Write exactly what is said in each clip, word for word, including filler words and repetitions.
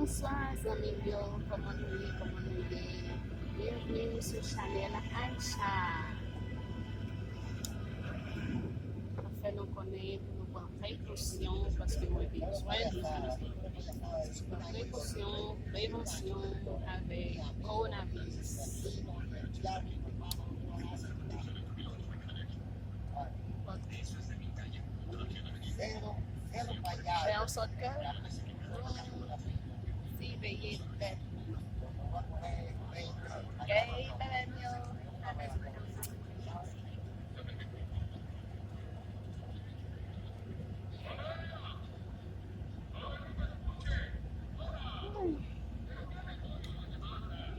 Bonswa zanmi m yo, kòman nou ye, kòman nou ye? Byenvni sou chanèl Aisha. Mwen fè nou konnen pou nou pran prekosyon, paske mwen bezwen li. Pran prekosyon, prevansyon avèk kowonaviris. Fè an sòt ke nou siveye tèt nou. Gay bebe m yo.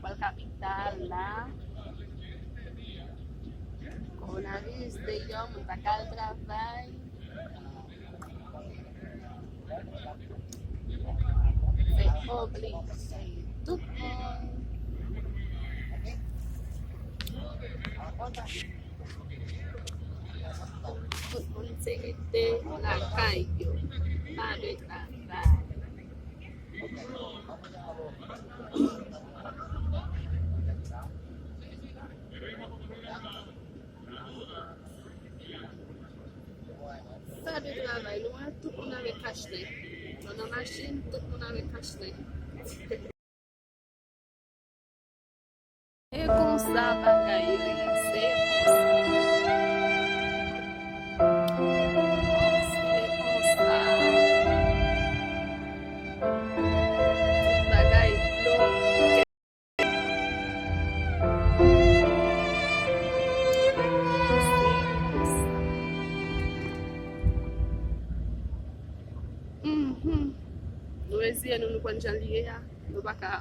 Pral kapital la. Kowonaviris deyò, moun pa ka al travay. Se oblije. Tout moun. Tout moun se rete lakay yo. Pa de travay. Sa de travay nou an, tout moun avèk kachnen. Nou nan machin, tout moun avèk kachnen. E konsa bagay yo ye, se konsa. Se konsa. Tout bagay bloke. Mhm. Nou reziye nou, nou konn jan li ye a. Nou pa ka,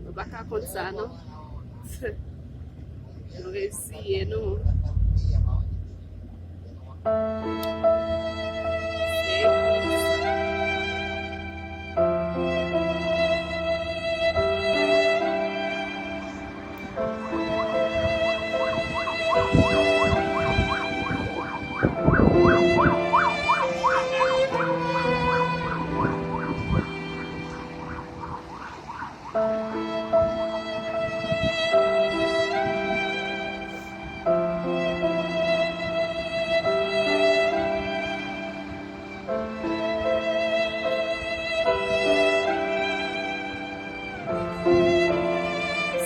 nou pa ka konn sa, non. Nou reziye nou. Se konsa.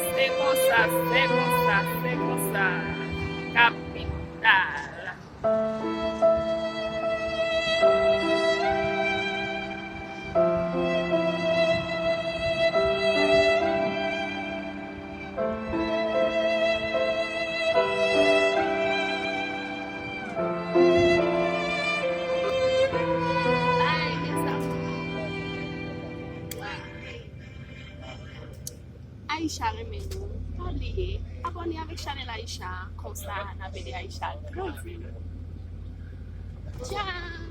Se konsa, se konsa, se konsa. Kapital. Ay, mes amours. Aisha renmen nou. Pa bliye abòne avèk chanèl Aisha, konsa n ap ede Aisha grandi. Ciao.